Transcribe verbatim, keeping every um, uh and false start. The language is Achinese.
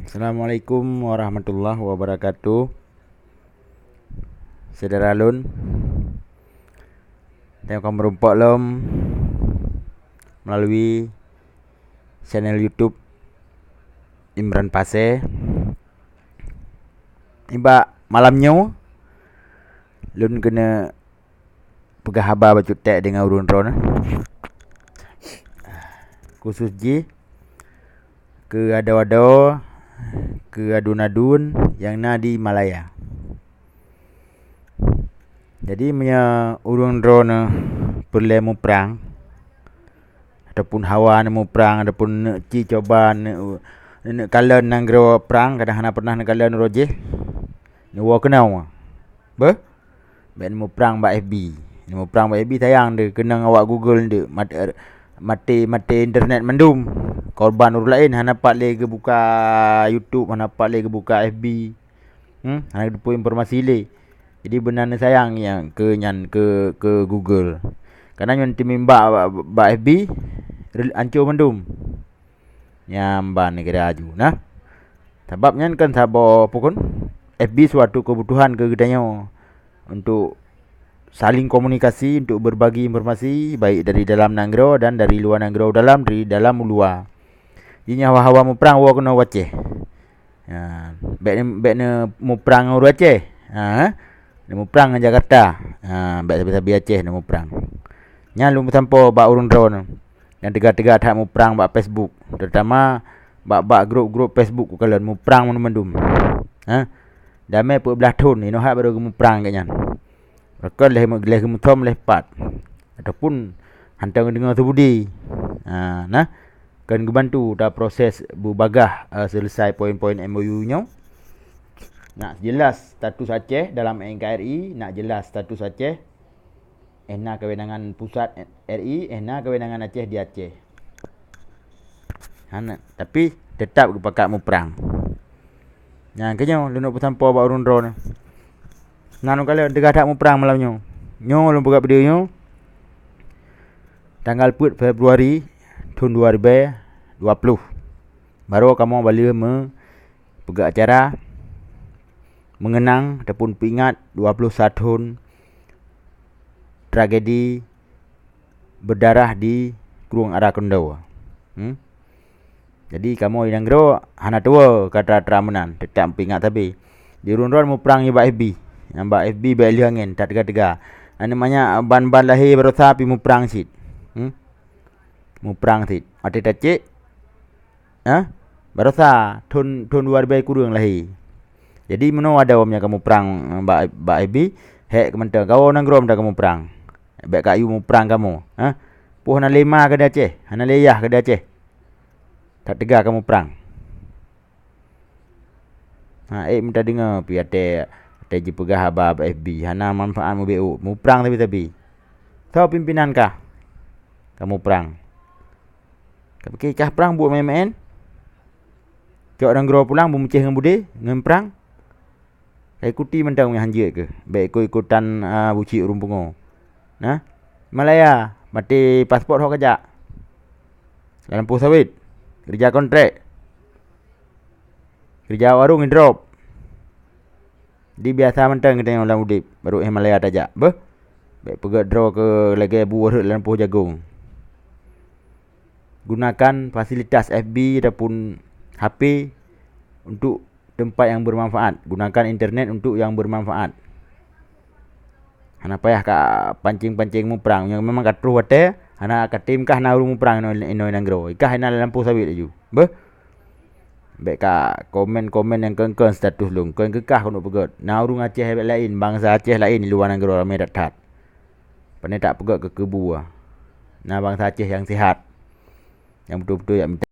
Assalamualaikum warahmatullahi wabarakatuh. Syedara lôn, tanyoe ka meurumpok lom melalui channel YouTube Imran Pasé. Nibak malam nyoe lôn keuneuk peugah haba bacut ték deungon ureuëng droeneuh, khusus jih keu adoe-adoe, keu aduen-aduen nyang na di Malaya. Jadi meunyoe ureuëng droeneuh peureulée muprang, ataupun hawa neuh muprang, ataupun neuk ci coba neuk, neuk kalon nanggroe prang, kadang hana pernah neukalon uroe jih, neuwoe keunoe. Beuh? Bék neumuprang bak F B. Neumuprang bak F B sayang deuh, keunong awak Google deuh, mat-, maté-maté internet mandum. Korban ureuëng laén hana pat lé geubuka YouTube, hana pat lé geubuka F B. Hmm, hana geuteupeue informasi lé. Jadi beuna neusayang nyang keu nyan keu, keu Google. Karena nyoe teumimbak bak, bak F B, rel-, ancô mandum. Nyan ban kira aju nah. Sabab nyan kan saboh pukon F B suatu kebutuhan keu geutanyoe untuk saling komunikasi, untuk berbagi informasi baik dari dalam nanggroe dan dari luwa nanggroe dalam, dari dalam u luwa. Jihnyan hawa-hawa muprang woe keunoe u Aceh. Ha, bék ne-, bék neumuprang ngon ureuëng Aceh. Ha, neumuprang ngon Jakarta. Ha, bék sabe-sabe Aceh neumuprang. Nyan lôn peusampoe bak ureuëng droeneuh nyang teuga-teuga that muprang bak Facebook, terutama bak, bak grup-grup Facebook ukalon muprang mandum-mandum. Ha, damé peuet blaih thon inoe hai barô geumuprang gét nyan. Bahkan lheuh, lheuh geumuthom lheuh pat, ataupun hantom geudeungoe seubudi. Ha, nah, kön geubantu ta proses beubagaih, eh, selesai poin-poin M O U nyoe. Nak jelas status Aceh dalam N K R I, nak jelas status Aceh, eh, na kewenangan pusat R I, eh, na kewenangan Aceh di Aceh. Hana, tapi tetap geupakat muprang. Nyan keunyoe lôn peusampoe bak ureuëng droeneuh. Nan ukalon teuga that muprang malam nyoe. Nyoe lôn peugah video nyoe tanggal peuet Februari thon dua ribèe dua ploh. Barô kamoe baleueh meu-, peugah acara mengenang ataupun peuingat dua ploh sa thon tragedi berdarah di Krueng Ara Keundoe. Hmm? Jadi kamoe di nanggroe hana tuwoe ka tra-tra meunan, teutap peuingat sabe. Di run-run muprang nibak F B. Nibak F B bék lheueh angén, that teuga-teuga. Aneuk manyak ban-ban lahé barosa pih muprang cit. Hmm? Muprang cit. Watèe tacék, ha? Barosa thon, thon dua ribèe kureueng lahé. Jadi meunoe adoe meunyoe kamoe prang bak, bak F B, hék keu mantong, kawoe nanggroe mantong kamoe prang. Bék kayue muprang kamoe, ha? Poh hana lé ma keu di Aceh, hana lé yah keu di Aceh. That teuga kamoe prang. Ha, ék meuta deungoe pih watèe, watèe jipeugah haba bak F B, hana manfaat mubacut, muprang sabe-sabe. Soe pimpinan kah? Kamoe prang. Ka pike kah prang buet maén-maén? Cok nanggroe pulang beumeucéh ngon beudé, ngon prang? Ka ikuti mantong nyang hanjeuet keuh, bék ikot-ikotan, a, bucik ureuëng pungo. Nah, Malaya, maté paspot ho kajak. Lam lampôh sawét, keureuja kontrak. Keureuja warong idrop. Di biasa mantong geutanyoe lam udép, barô éh Malaya tajak. Beuh, bék peugét droe keu lagèe bu rhot lam lampôh jagong. Gunakan fasilitas F B ataupun H P untuk teumpat nyang beumanfaat. Gunakan internet untuk nyang beumanfaat. Hana payah ka pancéng-pancéng muprang. Nyang memang ka troh watèe, hana ka tem kah na ureuëng muprang inoe, inoe nanggroe. Ikah inan lam lampôh sawét laju. Beuh. Bék ka komen-komen nyang kon-kon status lôn. Kon keu kah keuneuk peugét. Na ureuëng Aceh laén, bansa Aceh laén di luwa nanggroe ramé that-that. Pane tak peugét keu keubua. Na bansa Aceh nyang sihat. Nyang beutôi-beutôi jak mita